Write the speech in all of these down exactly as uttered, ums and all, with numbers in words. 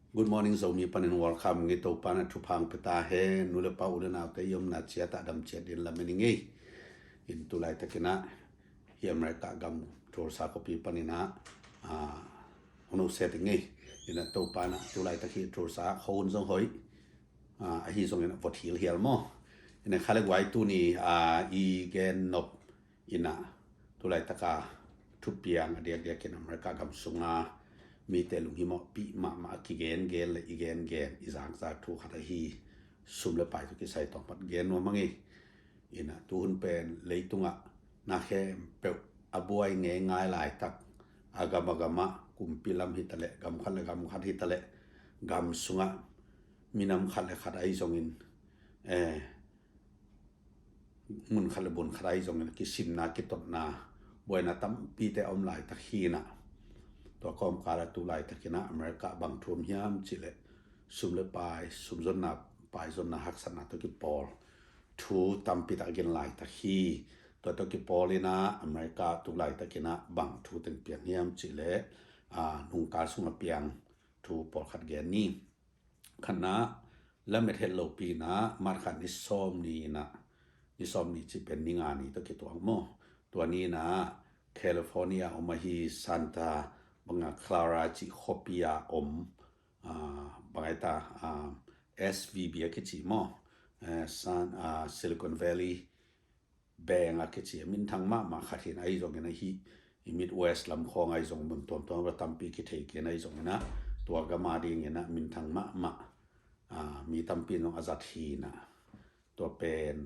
Good morning Zomi panin welcome ngei. Topa na thupha hong pia ta hen. Nu le pa, u le naute i omna ciat ah dam ciat dingin lamen ing ei. In tu laitakin ah hih America gam Tulsa khuapi panin ah, ah, hong nusia ing ei. In ah Topa na tu laitak hih Tulsa khuahun zong hoih, ah, ahi zongin ah vot hilhial maw. In ah kha le guai, tuni, ah, i gen nop in ah tu laitaka thupiang a diakdiakin America gam sunga mite lunghimawhpih mahmah a kigengen le i gengen i zakzak thu khat ahi sum le pai tawh kisai tawh pat gen nuam ing ei. In ah tuhun pen leitungah na khempeuh a buai ngeingai laitak, a gam a gamah, kumpi lam hi ta leh, gam khat le gam khat hi ta leh, gam sungah minam khat le khat ahi zongin, eh, mun khat le mun khat ahi zongin kisimna, kitotna, buaina tampite a om laitak hi in ah, tua kawmkal ah tu laitakin ah America bang thu om hiam cih leh sum le pai, sumzonna, paizonna, haksatna tawh kipawl thu tampi tak a gen laitak hi. Tua tawh kipawl in ah America tu laitakin ah bang thu teng piang hiam cih leh, ah, nungkal sungah piang thu pawlkhat gen ni. Khatna, lamet het lopi in ah March kha ni sawm ni in ah, ni sawm ni cih pen ni nga ni tawh kituak maw. Tua ni in ah California om ahi Santa, bang a, Clara cih khuapi a om, ah, bang a i ta, ah, S V B a kici maw, eh, San, ah, Silicon Valley Bank a kici, a minthang mahmah khat hi in ah, ahi zongin ah hih i Midwest lam khawng ahi zong mun tuamtuam a tampi kithei kei in ah, ahi zongin ah tua gam a dingin ah minthang mahmah, ah, mi tampi in zong a zat hi in ah, tua pen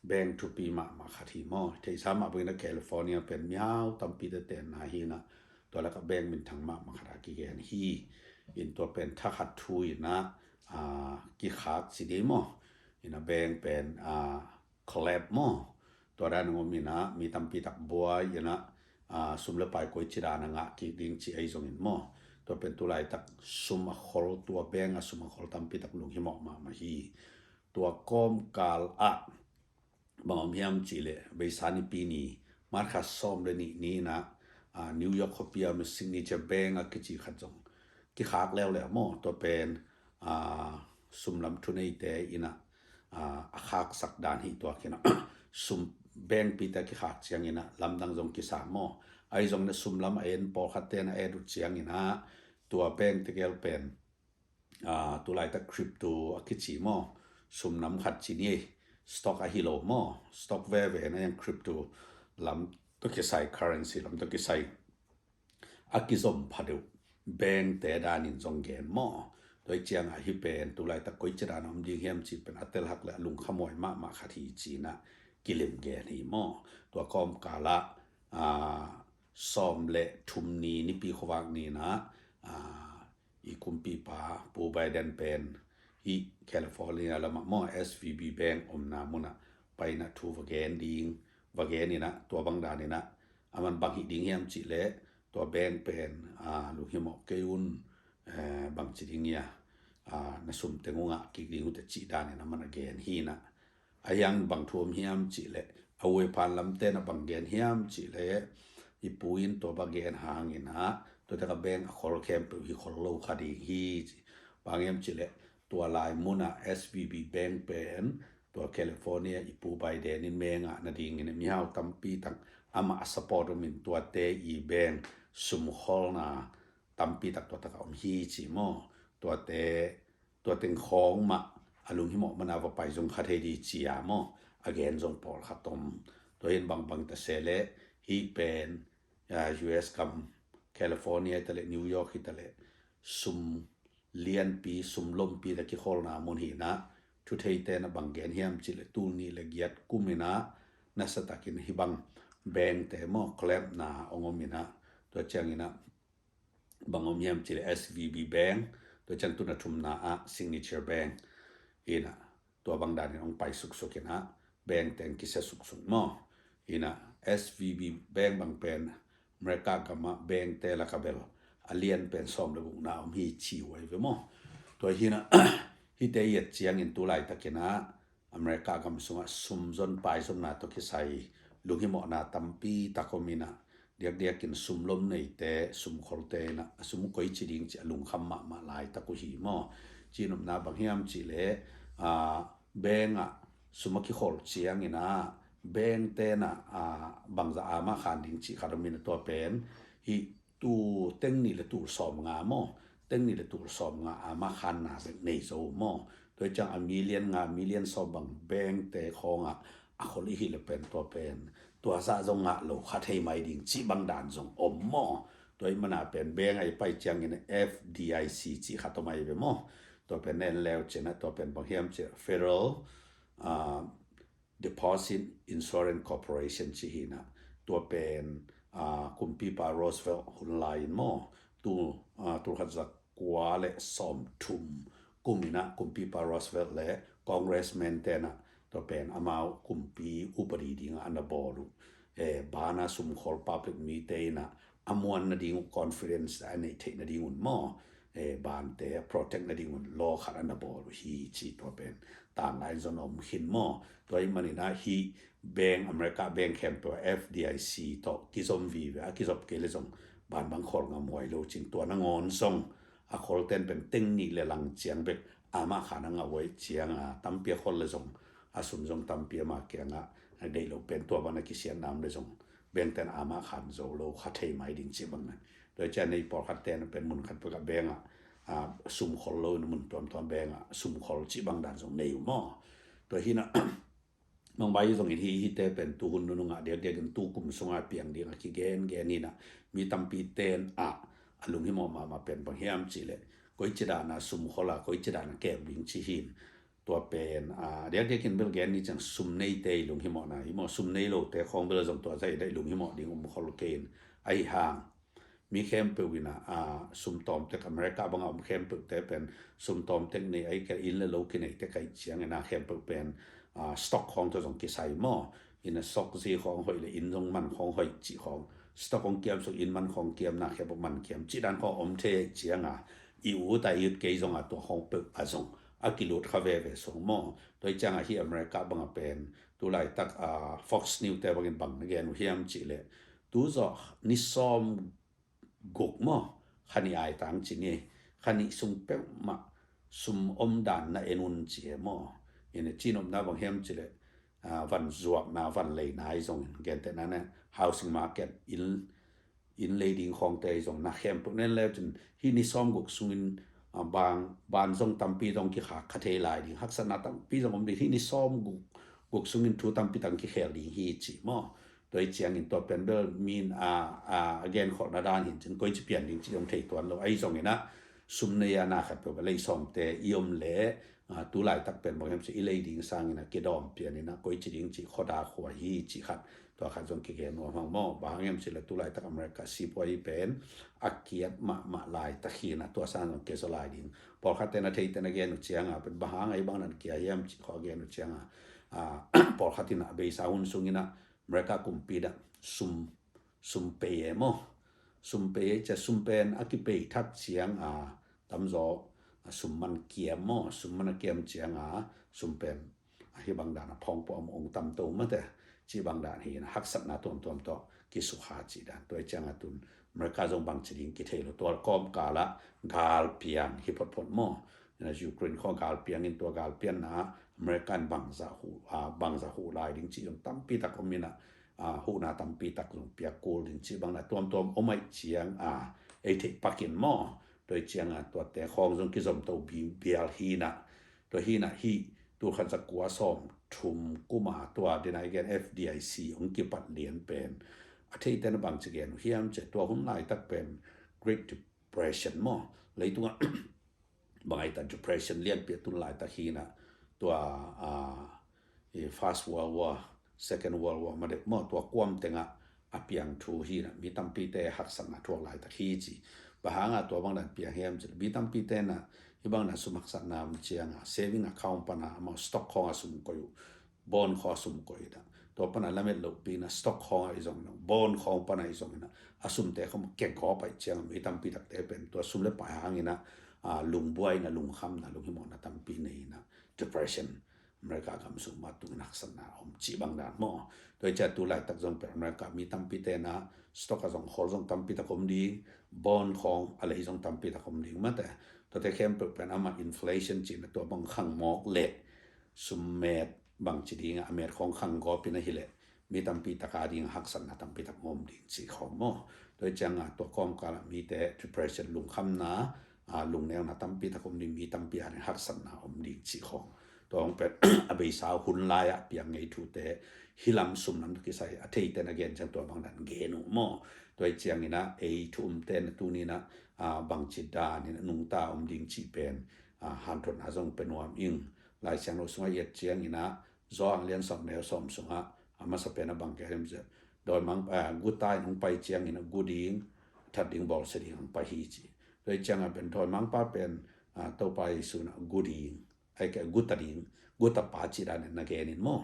bank thupi mahmah khat hi maw. Theihsa mah bangin ah California pen mihau tampi te tenna hi in ah, tua lakah bank minthang mahmah khat a kigen hi. In tua pen thakhat thu in ah, ah, kikhak ci ding maw. In ah bank pen, ah, collapse maw. Tua dan a om in ah mi tampi tak buai in ah, ah, sum le pai koici dan a ngah kik ding cih ahi zongin maw. Tua pen tu laitak sum a khol, tua bank a sum a khol tampi tak lunghimawh mahmah hi. Tua kawmkal ah bang om hiam cih leh beisa nipi ni, March kha sawm le nih ni in ah, ah, New York khuapi a om Signature Bank a kici khat zong kikhak leuleu maw. Tua pen, ah, sumlam thuneite in ah, ah, a khaksak dan hi. Tua khin ah sum, bank pite kikhak ciangin ah lamdang zong kisa maw. Ahi zongin ah sumlam a en, pawlkhatte in a et uh ciangin ah tua bank tegel pen, ah, tu laitak crypto a kici maw, sumnam khat ci ni, stock ahi lo maw, stock veve na, yang crypto lam tawh kisai, currency lam tawh kisai a kizom pha deuh bank te danin zong gen maw. Tua hi ciangah hih pen tu laitak koici dan a om ding hiam cih pen a telhak le a lungkhamhuai mahmah khat hi ci in ah kilim gen hi maw. Tua kawmkal ah, ah, sawm le thum ni, nipi khuavak ni in ah, ah, i kumpipa Pu Biden pen hih California lamah maw, S V B Bank omna munah pai in ah thu va gen ding, va gen in ah, tua bang dan in ah, aman bang hih ding hiam cih leh, tua bank pen, ah, lunghimawh kei un, eh, bang ci ding ia, ah, na sum teng uh ngah kik ding uh teh cih dan in aman a gen hi in ah, a hiang bang thu om hiam cih leh, a uepan lamte na bang gen hiam cih leh, i pu in tua bang gen hangin ah, tua taka bank a khol khempeuh hi khol lo kha ding hi ci. Bang hiam cih leh, tua lai munah S V B Bank pen tua California i pu Biden in mengah nadingin mihau tampi tak amah a support om in, tuate i bank sumkholna tampi tak tua taka om hi ci maw. Tuate, tua teng khawng mah a lunghimawh mana va pai zong kha thei ding cia maw, a gen zong pawlkhat om. Tua hin bangbang ta se leh, hih pen, ah, U S gam California hi ta leh, New York hi ta leh, sum lianpi, sum lompi ta kikholna mun hi in ah, thutheite na bang gen hiam cih leh, tul nih le giat kum in ah nasa takin hih bang bank te maw, collapse na hong om in ah, tua ciangin ah bang om hiam cih leh S V B Bank, tua ciang tu na thumna ah Signature Bank in ah, tua bang danin hong pai suksuk in ah, bank teng kisia suksuk maw. In ah S V B Bank bang pen America gamah bank te laka bel a lian pen sawm le gukna om hi ci uh ahi ve maw. Tua hi in ah, hihte i et ciangin tu laitakin ah America gam sungah sumzon paizonna tawh kisai lunghimawhna tampi tak om in ah, diakdiakin sum lom neite, sum kholte in ah a sum koici ding cih a lungkham mahmah laitak uh hi maw. Cinopna bang hiam cih leh, ah, bank ah sum a kikhol ciangin ah bank te in ah, ah, bangzah a mah khan ding cih khat om in ah, tua pen hih tul teng nih le tul sawmnga maw, teng nih le tul sawmnga a mah khanna bek nei zo maw. Tua hi ciang a million nga, million sawm bang bank te khawngah a khol i hih leh pen tua pen tua zah zong ngah lo kha thei mai ding cih bang dan zong om maw. Tua hi mana pen bank ah i pai ciangin F D I C cih khat om ai ve maw. Tua pen nen leu ciangin ah tua pen bang hiam cih leh Federal, ah, Deposit Insurance Corporation cih hi in ah, tua pen, ah, kumpipa Roosevelt hun lai-in maw, tul, ah, tul khat za kua le sawmthum kum in ah kumpipa Roosevelt le congressman te in ah tua pen amau kumpi upadi dingah a na bawl uh, eh, bana sumkhol public mite in ah a muan nading uh, confidence a neih theih nading un maw, eh, bante a protect nading un law khat a na bawl uh hi ci. Tua pen tanlai zon om khin maw. Tua hi manin ah hih bank, America bank khempeuh F D I C tawh kizom vive a, kizop kei le zong ban bang khol ngam huai lo cin. Tua nangawn zong a kholten pen teng nih le lang ciang bek a mah khan a ngah huai ciang a, tampi a khol le zong a sum zong tampi a mah kiangah a deih lo pen tua bang a kisiatna om le zong bank ten a mah khan zo lo kha thei mai ding cih bang na. Tua hi ciang nei pawlkhat ten pen mun khat peuh ah bank ah, ah, sum khol lo in mun tuamtuam bank ah sum khol cih bang dan zong nei uh maw. Tua hi in ah, mangbai zong in hih, hihte pen tuhun nunung ah diakdiakin tu kum sungah piang ding a kigengen hi in ah, mi tampi ten ah a lunghimawh mahmah pen bang hiam cih leh koici dan a sum khol a, koici dan a kem ding cih hi in. Tua pen, ah, diakdiakin bel gen ni ciang sum neite i lunghimawhna hi maw, sum nei lote khawng bel zong tua zah i lunghimawh ding um khol kei in. Ahi hang mi khempeuh in ah, ah, sum tawm tek, America bang a om khempeuh te pen sum tawm tek nei, ahih kei leh inn le lo kinei tek ahih ciangin ah khempeuh pen, ah, stock khawng tawh zong kisai maw. In ah stock zi khawng hoih le inn zong man khawng hoih cih khawng, stock khawng kiam suk inn man khawng kiam, na khempeuh man kiam cih dan khawng om thei ahih ciang a, i ut a i ut kei zong a tua khawng peuh a zong a kilut kha veve sung maw. Tua hi ciang a hih America bang a pen tu laitak, ah, Fox News te bangin bang na gen uh hiam cih leh, tu zawh ni sawm guk maw, kha nih ai tang ci ni, kha nih sung peuhmah sum om dan na en un ci e maw. In ah cinopna bang hiam cih leh, ah, van zuakna, van leina i zong in, gentehna in ah housing market, inn, inn lei ding khawngte i zong na khempeuh nen leu cin hih ni sawm guk sungin, ah, bang, ban zong tampi zong kikhak kha thei lai ding, haksatna tampi zong om ding, hih ni sawm guk, guk sungin thu tampi tang kikhel ding hi ci maw. Tua hi ciangin tua pen bel min a, a, a genkholhna dan hi in cin koici pian ding ci zong thei tuan lo. Ahi zongin ah sum nei a na khat peuh a lei sawmte i om leh, a, tu laitak pen bang hiam cih i lei ding sangin ah kidawm pian in ah koici ding cih khuadak huai hi cih khat, tua khat zong kigen nuam hang maw. Bang hang hiam cih leh tu laitak America sipuai pen a kiat mahmah laitak hi in ah tua sang zong kizaw lai ding. Pawlkhat ten a thei ten a gen uh ciang a pen bang hang a hih bang dan kia hiam cih khawng a gen uh ciang a, a, pawlkhat in ah beisa hun sungin ah America kumpi dah sum, sum pei e maw. Sum pei e ci a, sum pen a kipei thak ciang a tamzaw a sum man kiam maw, sum man a kiam ciang a sum pen a hih bang dan a phawng pawh a om ong tam to mate. Cih bang dan hi in ah haksatna tuamtuam tawh kisukha cih dan. Tua hi ciang a tun America zong bang ci ding kithei lo. Tua kawmkal ah galpiang hi photphot maw. Ukraine khawng galpiang in tua galpianna ah America in bangzah huh, ah, bangzah huh lai ding cih zong tampi tak om in ah, ah, huhna tampi tak zong piak kul ding cih bang na tuamtuam om ahih ciang a, ei theih pak in maw. Tua hi ciang a tuate khawng zong kizom to bial hi in ah, tua hi in ah hih tul khat za kua sawmthum kum a tua dina i gen F D I C hong kipat lian pen a theite na bang ci gen uh hiam cih leh tua hun laitak pen Great Depression maw, leitungah bang ai ta depression lianpi a tun laitak hi in ah tua, a, i First World War, Second World War ma deuh maw, tua kuam tengah a piang thu hi in ah mi tampite haksatna thuak laitak hi ci. Bang hang a tua bang dan piang hiam cih leh mi tampite in ah hih bang dan sum haksatna om ciang a saving account pan a amau stock khawng a sum koih uh, bond khawng a sum koih in ah, tua pan a lamet lohpi in ah stock khawng ah i zong in ah, bond khawng pan a i zong in ah, a sumte khawng kegawp ahih ciang a mi tampi takte pen tua sum le pai hang in ah, a, lungbuai in ah, lungkhamna, lunghimawhna tampi nei in ah, depression America gam sung mah tungin haksatna a om cih bang dan maw. Tua hi ciang tu laitak zong pen America mi tampi te na stock ah zong khol zong tampi tak om ding, bond khawng a lei zong tampi tak om ding mate. Tuate khempeuh pen amah inflation cihna tua bang khang mawk leh sum met bang ci ding a, a met khawng khang gawp in ahih leh mi tampi tak a ding haksatna tampi tak om ding cih khawng maw. Tua hi ciang a tua kawmkal ah mite depression, lungkhamna, a, lungneuna tampi tak om ding, mi tampi a ding haksatna om ding cih khawng. Tua hong pen a beisa hun lai ah piang ngei thute, hih lam sum lam tawh kisai a theite na gen ciang tua bang dan gen uh maw. Tua hi ciangin ah ei thu umte na tuni in ah, a, bangci danin a nungta om ding cih pen, a, hanthawnna zong pia nuam ing. Lai Siangtho sungah i et ciangin ah Johan lian sawm neu sawm sungah a masa pen a bang gen hiam cih leh, dawimangpa, a, guta in hong pai ciangin a gu ding, that ding, bawlsia ding hong pai hi ci. Tua hi ciang a pen dawimangpa pen, a, Topa Jesu in a gu ding, ai kei gu ta ding, gu tapa cih danin na gen in maw.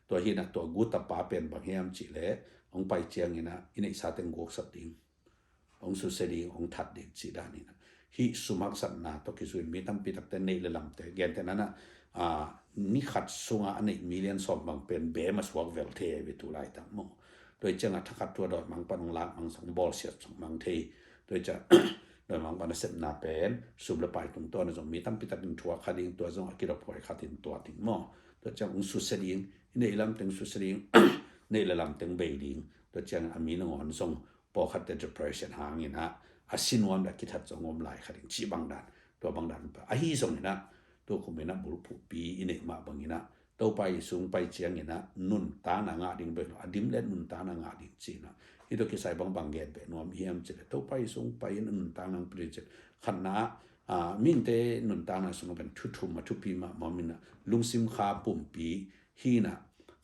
Tua hi in a tua gu tapa pen bang hiam cih leh hong pai ciangin a i neihsa teng guaksak ding, hong susia ding, hong that ding cih danin a. Hih sum haksatna tawh kizui mi tampi takte neih le lamte, gentehna in a, a, ni khat sungah a neih million sawm bang pen bem a suak vel thei ve tu laitak maw. Tua hi ciang a thakhat thu a dawimangpa in hong lak mang zong, bawlsiat zong mang thei. Tua hi ciang dawimangpa nasepna pen sum le pai tungtawn a zong mi tampi takin thuak kha ding, tua zong a kidop huai khat in tua ding maw. Tua ciang hong susia ding, i neih lam teng susia ding, neih le lam teng bei ding. Tua ciang a mi nangawn zong pawlkhatte depression hangin a, a si nuam le a kithat zong om lai kha ding cih bang dan, tua bang dan pa. Ahi zongin a, tukum in a bulphuhpi i neih mah bangin a, Topa Jesu hong pai ciangin a nuntakna ngah ding bek lo, a dim le nuntakna ngah ding ci in a. Hih tawh kisai bang bang gen beh nuam hiam cih leh Topa Jesu hong pai in a nuntakna hong pia ding cih leh, khatna, a, mihingte nuntakna sungah pen thu thum a thupi mahmah om in a, lungsim kha pumpi hi in a,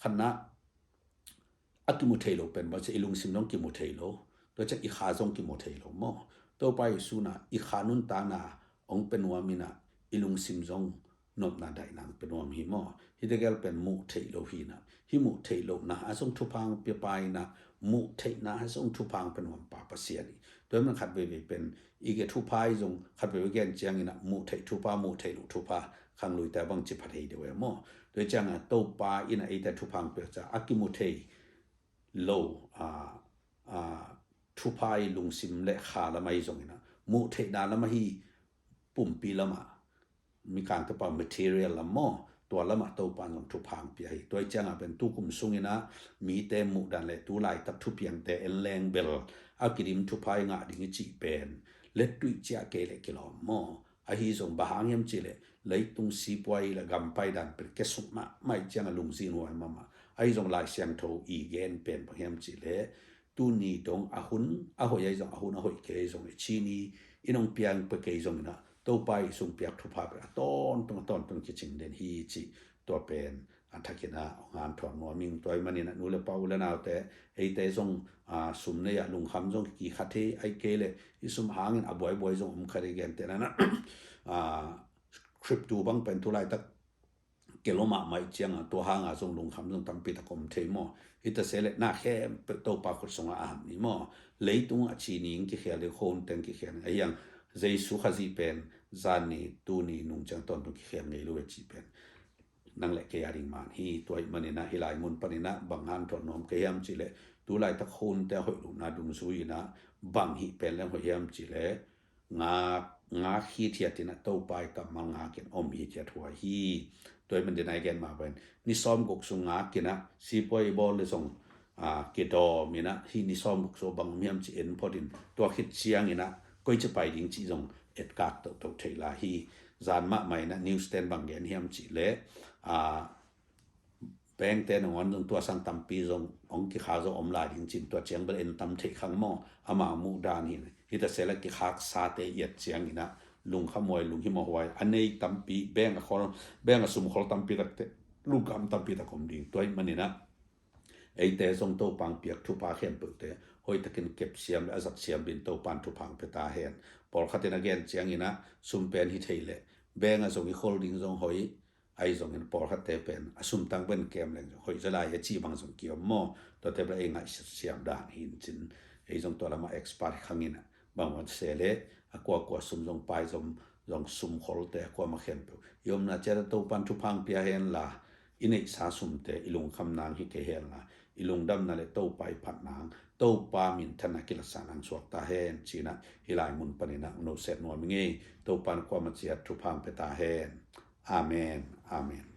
khatna a kimu thei lo pen bang ci, i lungsim zong kimu thei lo, tua ciang i kha zong kimu thei lo maw. Topa Jesu in a i kha nuntakna hong pia nuam in a, i lungsim zong nopna daihna hong pia nuam hi maw. Hihte gel pen muh theih lo hi in a, hih muh theih lohna ah zong thupha hong pia pa in a, muh theihna ah zong thupha hong pia nuam pa Pasian hi. Tua hi man khat veivei pen i gen thupha hi zong khat veivei gen ciangin a muh theih thupha, muh theih loh thupha, khangluite bang ci pha thei deuh e maw. Tua hi ciang a Topa in a eite thupha hong pia ciang a kimu thei lo, a, a, thupha i lungsim le kha lam ahi zongin a, muh theihna lam ahi pumpi lamah, Mikangte pau material lam maw, tua lamah Topa in zong thupha hong pia hi. Tua hi ciang a pen tukum sungin a mite muhdan le tu laitak thupiangte en leng bel a kidim thupha i ngah ding i cih pen lettui ciah kei le kilawm maw. Ahi zong bang hang hiam cih leh leitung sipuai le gam paidan pen kiasuk mahmah i ciang a lungzin huai mahmah. Ahi zong Lai Siangtho i gen pen bang hiam cih leh tuni dong a hun a hoih ahi zong, a hun a hoih kei ahi zong, i ci ni in hong piang pia kei zongin a Topa Jesu hong piak thupha pen a tawntung a tawntung kicing den hi cih tua pen a thakin a hong hanthawn nuam ing. Tua ahih manin a nu le pa, u le naute, eite zong, a, sum nei ah lungkham zong kikhat hi, ahih kei leh i sum hangin a buaibuai zong om kha ding, gentehna in a, a, crypto bang pen tu laitak kelo mahmah i ciang a tua hang a zong lungkham zong tampi tak om thei maw. Hi ta se leh na khempeuh Topa khut sungah a ham ni maw. Leitung a ci ni in kikhial ding, khua hun teng kikhial ding. Ahi hang Jesu Khazih pen zan ni, tu ni, nung ciang tawntung kikhial ngei lo e cih pen nang le kei a ding man hi. Tua ahih manin a hih lai mun panin a bang hanthawn nuam ka hiam cih leh tu laitak khua hunte a hoih lohna dungzui in a bang hih pen leng hoih hiam cih leh ngak, ngak hithiat in a Topa i kammal ngak in om hithiat huai hi. Tua ahih manin a i gen mah bangin ni sawmguk sung ngak in a sipuai i bawl le zong, a, kidawm in a hih ni sawmguk sung bang om hiam cih en phot in, tua khit ciangin a koici pai ding cih zong etkak tohtoh thei lai hi. Zan mahmah in a news ten bang gen hiam cih leh, a, bank te nangawn zong tua sang tampi zong hong kikhak zong om lai ding cin, tua ciang bel en tam theih khang maw, amau muh dan hi. Hi ta se leh kikhaksate i et ciangin a lungkham huai, lunghimawh huai a nei tampi, bank a khol, bank a sum khol tampi takte lungkham tampi tak om ding. Tua ahih manin a eite zong Topa hong piak thupha khempeuhte hoihtakin kepsiam le a zatsiam dingin Topa in thupha hong pia ta hen. Pawlkhat in a gen ciangin a sum pen hi thei leh bank a zong i khol ding zong hoih, ahi zongin pawlkhatte pen a sum tang pen kem leng hoih zaw lai a cih bang zong kiom maw. Tuate bel ei ngaihsut siam dan hi in cin, ei zong tua lamah expert khang in a, bang ua se leh a kuakua sum zong pai zong, zong sum kholte a kuamah khempeuh i omna ciat a Topa in thupha hong pia hen la, i neihsa sumte i lungkham nang hi kei henla, i lungdamna le Topa i phat nang, Topa minthanna kilatsa nang suak ta hen cinah hih lai mun paninah nusiat nuam i ngei. Topa na kuamah ciat thupha pia ta hen. Amen. Amen.